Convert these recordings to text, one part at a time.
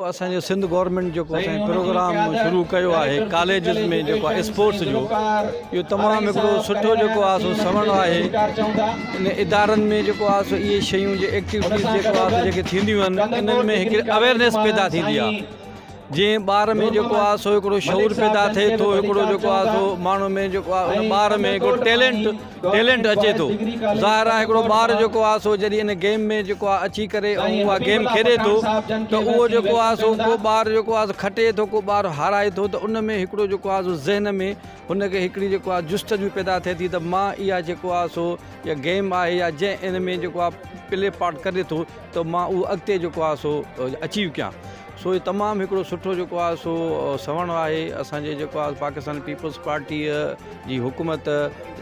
اسان جو سنڌ گورنمينٽ جيڪو اسان جو پروگرام شروع ڪيو آهي ڪاليجز ۾ جيڪو آهي اسپورٽس جو اهو تمام هڪڙو سٺو جيڪو آهي سو سوڻ آهي ان ادارن ۾ جيڪو آهي سو اهي شيون جي ايڪٽيوٽيز جيڪو آهي سو جيڪي ٿينديون آهن انهن ۾ هڪڙي اويئرنيس پيدا ٿيندي آهي جنهن ٻار ۾ جيڪو آهي سو هڪڙو شعور پيدا ٿئي ٿو هڪڙو جيڪو آهي سو ماڻهو ۾ جيڪو آهي ان ٻار ۾ هڪڙو ٽيلنٽ ٽيلنٽ اچي ٿو ظاهر آهي هڪڙو ٻار جيڪو آهي سو جڏهن ان گيم ۾ جيڪو آهي اچي ڪري ۽ اها گيم کيڏي ٿو ته اهو جيڪو آهي سو ڪو ٻار جيڪو آهي سو کٽي ٿو ڪو ٻار هارائي ٿو ته ان ۾ هڪڙو جيڪو آهي سو ذهن ۾ هن کي هڪڙي جيڪو آهي جستجو پيدا ٿئي ٿي ته مان اها جيڪو آهي سو يا گيم آهي يا جنهن ان ۾ جيڪو آهي پلي پارٽ ڪري ٿو ته مان اهو اڳتي جيڪو آهي سو اچيو ڪيان سو هي تمام هڪڙو سٺو جيڪو آهي سو سوڻ آهي اسان جي جيڪو آهي پاڪستان پيپلز پارٽيء جي حڪومت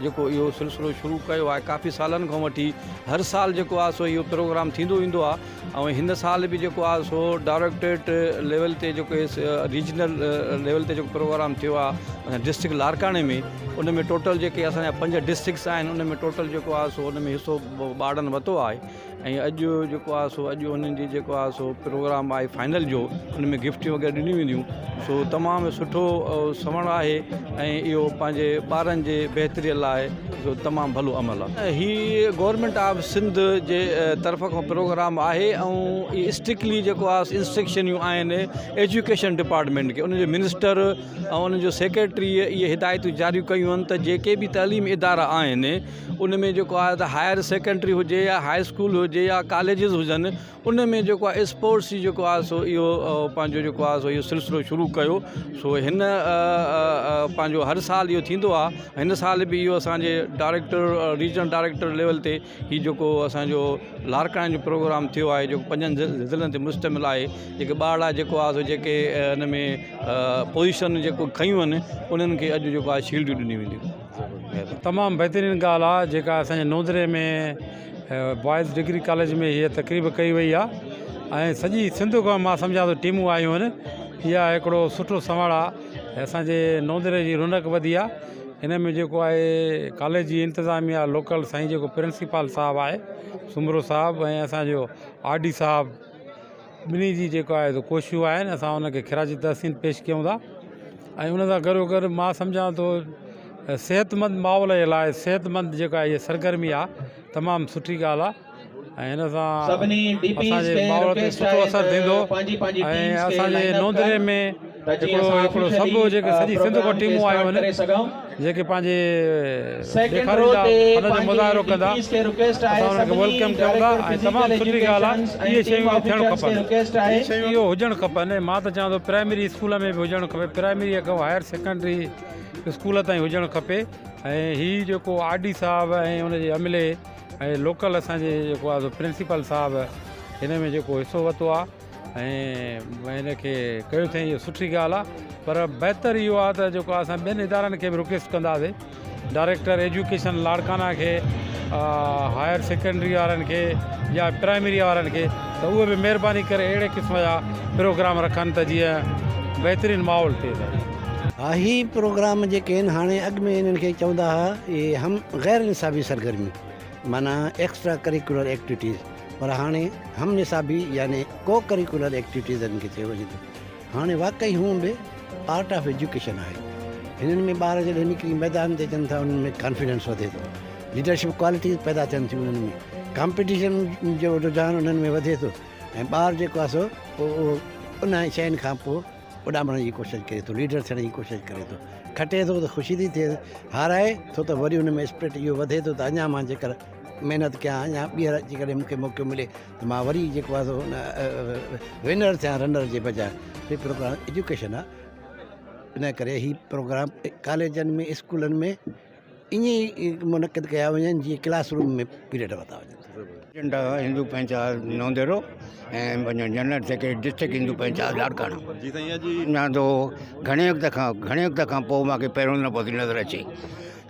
جيڪو اهو سلسلو شروع ڪيو آهي ڪافي سالن کان وٺي هر سال جيڪو آهي سو اهو پروگرام ٿيندو ايندو آهي ۽ هن سال به جيڪو آهي سو ڊائريڪٽريٽ ليول تي جيڪو ريجنل ليول تي جيڪو پروگرام ٿيو آهي اسان ڊسٽرڪٽ لاڙڪاڻي ۾ ان ۾ ٽوٽل جيڪي اسان جا پنج ڊسٽرڪٽس آهن ان ۾ ٽوٽل جيڪو آهي سو ان ۾ حصو ٻارڙن ورتو آهي ۽ اڄ جيڪو آهي سو اڄ انهن جي جيڪو آهي سو پروگرام آهي فائنل جو ان ۾ گفٽ وغيره ڏنيون وينديون سو تمام سٺو سوڻ آهي ۽ اهو پنهنجي ٻارن جي بهتري لاء اهو تمام ڀلو عمل آهي هي گورنمينٽ آف سنڌ جي طرف کان پروگرام آهي ۽ اسٽرڪلي جيڪو آهي انسٽرڪشنيون آهن ايجوڪيشن ڊپارٽمينٽ کي ان جو منسٽر ۽ ان جو سيڪريٽري اهي هدايتون جاري ڪيون آهن ته جيڪي به تعليمي ادارا آهن ان ۾ جيڪو آهي ته هائر سيڪنڊري هجي يا هاء اسڪول هجي يا ڪاليجز هجن ان ۾ جيڪو آهي اسپورٽس جي جيڪو آهي سو اهو پنهنجو جيڪو آهي سو اهو سلسلو شروع ڪيو سو هن پنهنجو هر سال اهو ٿيندو آهي هن سال به اهو اسانجي ڊائريڪٽر ريجنل ڊائريڪٽر ليول تي هي جيڪو اسانجو لاڙڪاڻي جو پروگرام ٿيو آهي جيڪو پنجن ضلعن تي مشتمل آهي جيڪي ٻارڙا جيڪو آهي سو جيڪي ان ۾ پوزيشن جيڪو کنيون آهن انهن کي اڄ جيڪو آهي شيلڊون ڏنيون وينديون. تمام بهترين ڳالهه آ جيڪا اسان جي نوندري ۾ بوائز ڊگري ڪاليج ۾ هيء تقريب ڪئي وئي آ ۽ سڄي سنڌ کان مان سمجهان ٿو ٽيمون آيون آهن اها هڪڙو سٺو سنوڙ آ اسان جي نوندري جي رونق وڌي آ هن ۾ جيڪو آهي ڪاليج جي انتظاميا لوڪل سائين جيڪو پرنسپال صاحب آهي سومرو صاحب ۽ اسان جو آر ڊي صاحب ٻنهي جي جيڪو آهي سو ڪوششون آهن اسان ان کي خراج تحسين پيش ڪيون ٿا ۽ ان سان گڏو گڏ مان سمجهان ٿو صحتمند ماحول جي لاء صحتمند جيڪا هي سرگرمي آهي تمام سٺي ڳالهه آهي ۽ هن سان اسانجي ماحول تي سٺو اثر ٿيندو ۽ اسانجي نوندري ۾ هڪڙو هڪڙو سڀ جيڪي سڄي سنڌ کان ٽيمون آيون آهن جيڪي پنهنجي ڏيکاريندا فن جو مظاهرو ڪندا اسان انهن کي welcome ڪيون ٿا ۽ تمام سٺي ڳالهه آهي اهي شيون به ٿيڻ کپن اهو هجڻ کپن مان ته چوان ٿو پرائمري اسڪول ۾ به هجڻ کپي پرائمري کان هائر سيڪنڊري اسڪول تائين هجڻ کپي ۽ هي جيڪو آر ڊي صاحب ۽ ان جي عملي ۽ لوڪل اسانجي جيڪو آهي پرنسپال صاحب هن ۾ جيڪو حصو ورتو آهي ۽ ان کي ڪيو اٿئي اهو سٺي ڳالهه آهي پر بهتر اهو آهي ته جيڪو اسان ٻين ادارن کي به رڪويسٽ ڪنداسي ڊائريڪٽر ايجوڪيشن لاڙڪانا کي هائر سيڪنڊري وارن کي يا پرائمري وارن کي ته اهي به مهرباني ڪري اهڙي قسم جا پروگرام رکن ته جيئن بهترين ماحول ٿئي ته. ها هي پروگرام جيڪي آهن هاڻي اڳ ۾ انهن کي چوندا ها اهي هم غير نصابي سرگرميون معنيٰ ايڪسٽرا ڪريڪولر ايڪٽيوٽيز پر هاڻي هم نصابي يعني ڪو ڪريڪولر ايڪٽيوٽيز انهن کي چيو وڃي ٿو. هاڻي واقعي هونء به پارٽ آف ايجوڪيشن آهي. هنن ۾ ٻار جڏهن نڪري ميدان تي اچن ٿا انهن ۾ ڪانفيڊنس وڌي ٿو. ليڊرشپ ڪوالٽيز پيدا ٿين ٿيون انهن ۾. ڪامپيٽيشن جو رجحان انهن ۾ وڌي ٿو ۽ ٻار جيڪو آهي سو پوء اهو انهن شين کان پوء اڏامڻ جي ڪوشش ڪري ٿو، ليڊر ٿيڻ جي ڪوشش ڪري ٿو. کٽي ٿو ته خوشي ٿي ٿئيس، هارائي ٿو ته وري ان ۾ اسپرٽ اهو وڌي ٿو ته اڃا مان جيڪر محنت ڪيان اڃا ٻيهر جيڪڏهن مون کي موقعو ملي ته مان وري جيڪو آهي سو ونر ٿيان رنر جي بجاء. هي پروگرام ايجوڪيشن آهي ان ڪري هي پروگرام ڪاليجن ۾ اسڪولن ۾ ائين ئي منعقد ڪيا وڃن جيئن ڪلاس روم ۾ پيريڊ ورتا وڃن. پريزيڊنٽ هندو پنچائت نونديرو ۽ پنهنجو جنرل سيڪريٽري ڊسٽرڪٽ هندو پنچائت لاڙڪاڻو. جي سائين اڄ سمجهان ٿو گهڻي وقت کان گهڻي وقت کان پوء مانکي پهريون دفعو ٿي نظر اچي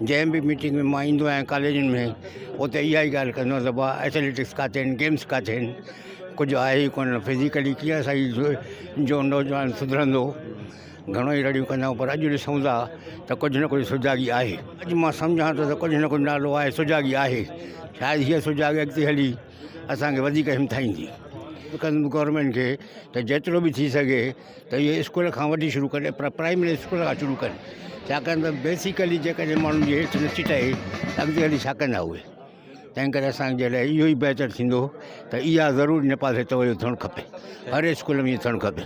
جنهن به ميٽنگ ۾ مان ايندو آهيان ڪاليجن ۾ اتي اها ئي ڳالهه ڪندو آهيان ته ڀاء ايٿليٽڪس ڪاٿي آهن گيمس ڪاٿي آهن ڪجهه آهي ئي ڪونه فزيڪلي ڪيئن اسانجي جو نوجوان سڌرندو گهڻو ئي رڙيون ڪندا آهيون پر اڄ ڏسون ٿا ته ڪجهه نه ڪجهه سجاڳي آهي. اڄ مان سمجهان ٿو ته ڪجهه نه ڪجهه نالو آهي سجاڳي آهي. شايد هيء سجاڳي اڳتي هلي اسان کي وڌيڪ همٿائيندي. ڪندم گورنمينٽ کي ته جيترو به ٿي سگهي ته اهي اسڪول کان وٺي شروع ڪن پر پرائمري اسڪول کان شروع ڪن ڇاڪاڻ ته بيسيڪلي جيڪڏهن ماڻهن جي هيلٿ نٿي ٺهي ته اڳتي هلي ڇا ڪندا اهي تنهن ڪري اسان جي لاء اهو ئي بهتر ٿيندو ته اها ضرور ان پاسي توجه ٿيڻ کپي هر اسڪول ۾ ائين ٿيڻ کپي.